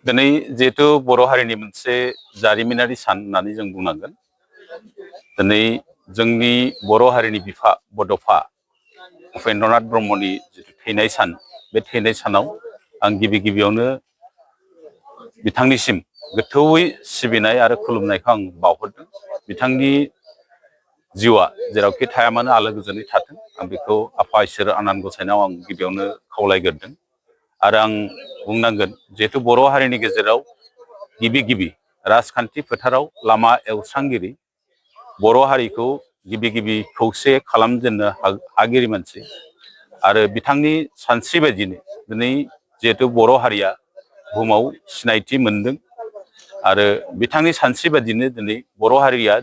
दिनै जिहेतु बर' हारिनि मोनसे जारिमिनारि सान होननानै जों बुंनांगोन। दिनै जोंनि बर' हारिनि बिफा बड'फा उपेन्द्रनाथ ब्रह्मनि जिथु थैनाय सान, बे थैनाय सानाव आं गिबियावनो बिथांनिसिम गोथौयै सिबिनाय आरो खुलुमनायखौ आं बावहरदों। बिथांनि जिउआ जेरावखि थाया मानो आलो गोजोनै थाथों, आं बेखौ आफा इसोर आनान गसाइनाव आं गिबियावनो खावलायग्रोदों। आरो आं बुंनांगोन, जिहेतु बर' हारिनि गेजेराव गिबि राजखान्थि फोथाराव लामा एवस्रांगिरि, बर' हारिखौ गिबि खौसे खालामजेननो हागिरि मानसि आरो बिथांनि सानस्रि बायदिनो दिनै जिहेतु बर' हारिया बुहुमाव सिनायथि मोनदों आरो बिथांनि सानस्रि बायदिनो दिनै बर' हारिया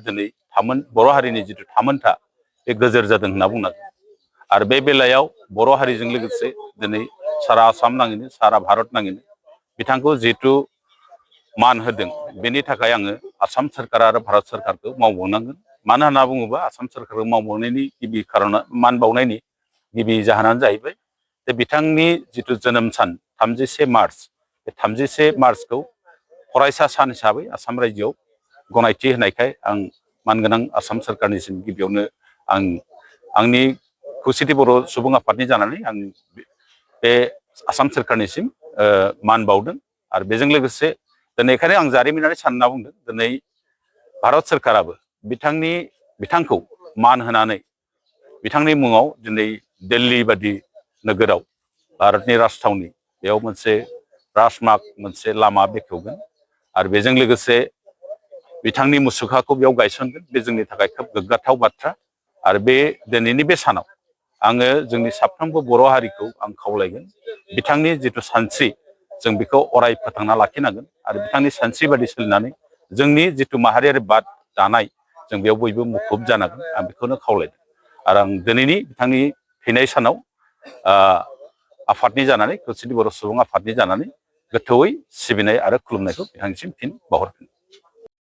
बर' हारिनि जिथु थामोनथा बे गोजोर जादों होनना बुंनांगोन। आरो बे बेलायाव बर' हारिजों लोगोसे दिनै सारा आसाम नाङैनो, सारा भारत नाङैनो बिथांखौ जिहेतु मान होदों, बेनि थाखाय आङो आसाम सोरखार आरो भारत सोरखारखौ मावबावनांगोन। मानो होनना बुङोबा आसाम सोरखारखौ मावबावनायनि मान बावनायनि गिबि जाहोनानो जाहैबाय जे बिथांनि जिथु जोनोम सान 31 मार्च, बे 31 मार्चखौ फरायसा सान हिसाबै आसाम रायजोआव गनायथि होनायखाय आं मानगोनां आसाम सोरखारनिसिम गिबियावनो आंनि खौसेथि बर' सुबुं आफादनि जानानै आं बे आसाम सोरखारनिसिम मान बावदों। आरो बेजों लोगोसे दिनै बेखायनो आं जारिमिनारि सान होनना बुंदों। दिनै भारत सोरखाराबो बिथांखौ मान होनानै बिथांनि मुङाव दिनै दिल्ली बादि नोगोराव, भारतनि राजथावनि, बेयाव मोनसे राजमार्ग, मोनसे लामा बेखेवगोन आरो बेजों लोगोसे बिथांनि मुसुखाखौ बेयाव गायसनगोन। बे जोंनि थाखाय खोब गोग्गाथाव बाथ्रा। आरो बे दिनैनि बे सानाव आङो जोंनि साफ्रोमबो बर' हारिखौ आं खावलायगोन, बिथांनि जिथु सानस्रि जों बेखौ अराय फोथांना लाखिनांगोन आरो बिथांनि सानस्रि बादि सोलिनानै जोंनि जिथु माहारियारि बाद दानाय, जों बेयाव बयबो मुखुब जानांगोन। आं बेखौनो खावलायदों आरो आं दिनैनि बिथांनि थैनाय सानाव आफादनि जानानै, खौसेथि बर' सुबुं आफादनि जानानै गोथौयै सिबिनाय आरो खुलुमनायखौ बिथांनिसिम फिन बावहरफिनो।